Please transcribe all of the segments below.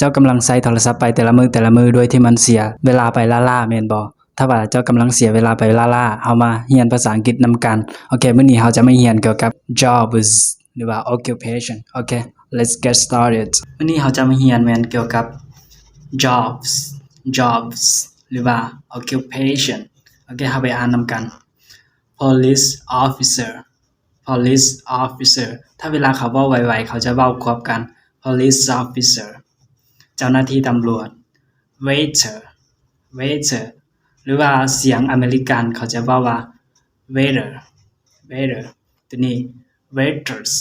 ເຈົ້າກຳລັງໃຊ້ໂທລະສັບໄປແຕ່ລະມື້ແຕ່ລະມື້ ໂດຍທີ່ມັນເສຍເວລາໄປລ້າໆ ແມ່ນບໍ່? ຖ້າວ່າເຈົ້າກຳລັງເສຍເວລາໄປລ້າໆ ເຮົາມາຮຽນພາສາອັງກິດນຳກັນ. ໂອເຄ ມື້ນີ້ເຮົາຈະມາຮຽນກ່ຽວກັບ jobs ຫຼືວ່າ occupation. ໂອເຄ let's get started. ມື້ນີ້ເຮົາຈະມາຮຽນແມ່ນກ່ຽວກັບ jobs, jobs ຫຼືວ່າ occupation. ໂອເຄ ເຮົາໄປອ່ານນຳກັນ. Police officer, police officer. ຖ້າເວລາເຂົາເວົ້າໄວໆ ເຂົາຈະເວົ້າຄວບກັນ police officer. ເຈົ້າໜ້າທີ່ຕຳຫຼວດ. Waiter, waiter. ຫຼືວ່າສຽງອາເມລິກັນ ເຂົາຈະເວົ້າວ່າ waiter, waiter. ຕົວນີ້ waitress,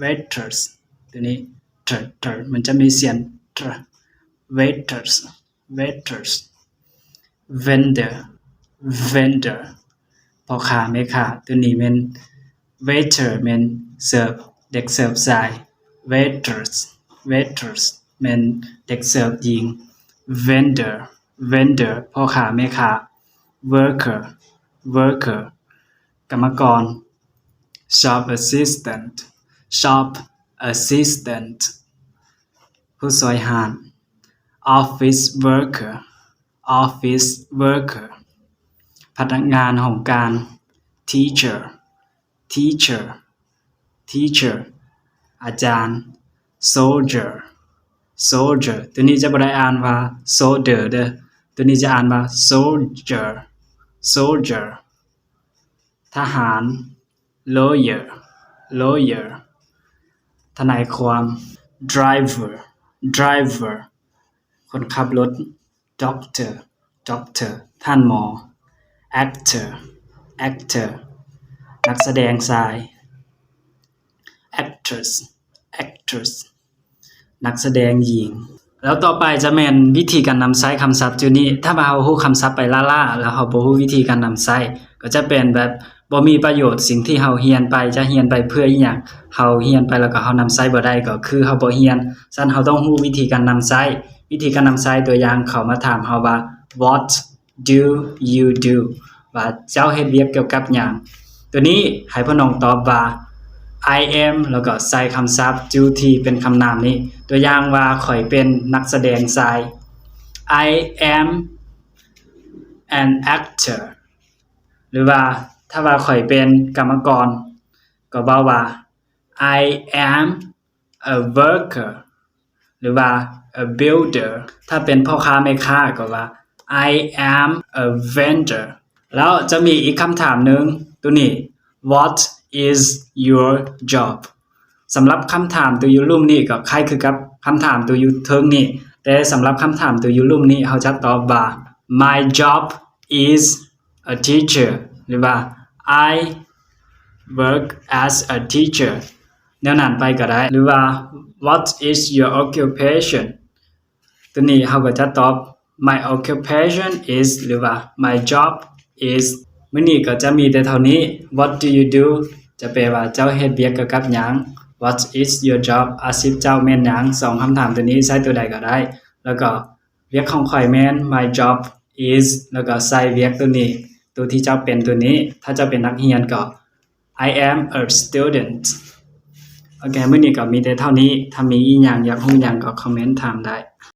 waitress. ຕົວນີ້ tr, tr ມັນຈະມີສຽງ tr, waitress, waitress. Vendor, vendor. ພໍ່ຄ້າແມ່ຄ້າ. ຕົວນີ້ແມ່ນ waiter ແມ່ນເສີບ, ເດັກເສີບຊາຍ. Waitress, waitress ແມ່ນເດັກເສີບຍິງ. Vendor, vendor ພໍ່ຄ້າແມ່ຄ້າ. Worker, worker ກຳມະກອນ. Shop assistant, shop assistant ຜູ້ຊ່ວຍຮ້ານ. Office worker, office worker ພະນັກງານຫ້ອງການ. Teacher, teacher, teacher ອາຈານ. Soldier, soldier ຕົວນີ້ຈະບໍ່ໄດ້ອ່ານວ່າ solder ເດີ້ ຕົວນີ້ຈະອ່ານວ່າ soldier, soldier ທະຫານ. Lawyer, lawyer ທະນາຍຄວາມ. Driver, driver ຄົນຂັບລົດ. Doctor, doctor ທ່ານໝໍ. Actor, actor ນັກສະແດງຊາຍ. Actress, actress ນັກສະແດງຍິງ. ແລ້ວຕໍ່ໄປຈະແມ່ນວິທີການນຳໃຊ້ຄຳສັບຈຸນີ້. ຖ້າວ່າເຮົາຮູ້ຄຳສັບໄປລ້າໆ ແລ້ວເຮົາບໍ່ຮູ້ວິທີການນຳໃຊ້ ກໍຈະເປັນແບບບໍ່ມີປະໂຫຍດ. ສິ່ງທີ່ເຮົາຮຽນໄປ ຈະຮຽນໄປເພື່ອອີ່ຫຍັງ? ເຮົາຮຽນໄປແລ້ວກໍເຮົານຳໃຊ້ບໍ່ໄດ້ ກໍຄືເຮົາບໍ່ຮຽນ. ຊັ້ນເຮົາຕ້ອງຮູ້ວິທີການນຳໃຊ້. ວິທີການນຳໃຊ້ ຕົວຢ່າງເຂົາມາຖາມເຮົາວ່າ What do you do? ວ່າເຈົ້າເຮັດວຽກກ່ຽວກັບຫຍັງ? ຕົວນີ້ໃຫ້ພວກນ້ອງຕອບວ່າ I am ແລ້ວກໍໃສ່ຄຳສັບ duty ເປັນຄຳນາມນີ້. ຕົວຢ່າງວ່າ ຂ້ອຍເປັນນັກສະແດງຊາຍ. I am an actor. ຫຼືວ່າຖ້າວ່າຂ້ອຍເປັນກຳມະກອນ ກໍເວົ້າວ່າ I am a worker ຫຼືວ່າ a builder. ຖ້າເປັນພໍ່ຄ້າແມ່ຄ້າກໍວ່າ I am a vendor. ແລ້ວຈະມີອີກຄຳຖາມໜຶ່ງ ຕົວນີ້ What is your job? ສຳລັບຄຳຖາມຕົວຢູ່ລຸ່ມນີ້ກໍຄ້າຍຄືກັບຄຳຖາມຕົວຢູ່ເທິງນີ້, ແຕ່ສຳລັບຄຳຖາມຕົວຢູ່ລຸ່ມນີ້ ເຮົາຈະຕອບວ່າ My job is a teacher ຫຼືວ່າ I work as a teacher ແນວນັ້ນໄປກໍໄດ້ ຫຼືວ່າ What is your occupation? ຕົວນີ້ເຮົາກໍຈະຕອບ My occupation is ຫຼືວ່າ My job is. ມື້ນີ້ກໍຈະມີແຕ່ເທົ່ານີ້. What do you do? ຈະແປວ່າເຈົ້າເຮັດວຽກກ່ຽວກັບຫຍັງ? What is your job? ອາຊີບເຈົ້າແມ່ນຫຍັງ? ສອງຄຳຖາມຕົວນີ້ໃຊ້ຕົວໃດກໍໄດ້ ແລ້ວກໍ ວຽກຂອງຂ້ອຍແມ່ນ My job is ແລ້ວກໍໃສ່ວຽກຕົວນີ້ ຕົວທີ່ເຈົ້າເປັນຕົວນີ້. ຖ້າເຈົ້າເປັນນັກຮຽນກໍ I am a student. ໂອເຄ ມື້ນີ້ກໍມີແຕ່ເທົ່ານີ້. ຖ້າມີອີ່ຫຍັງ ຢາກຮູ້ຫຍັງກໍຄອມເມັນຖາມໄດ້.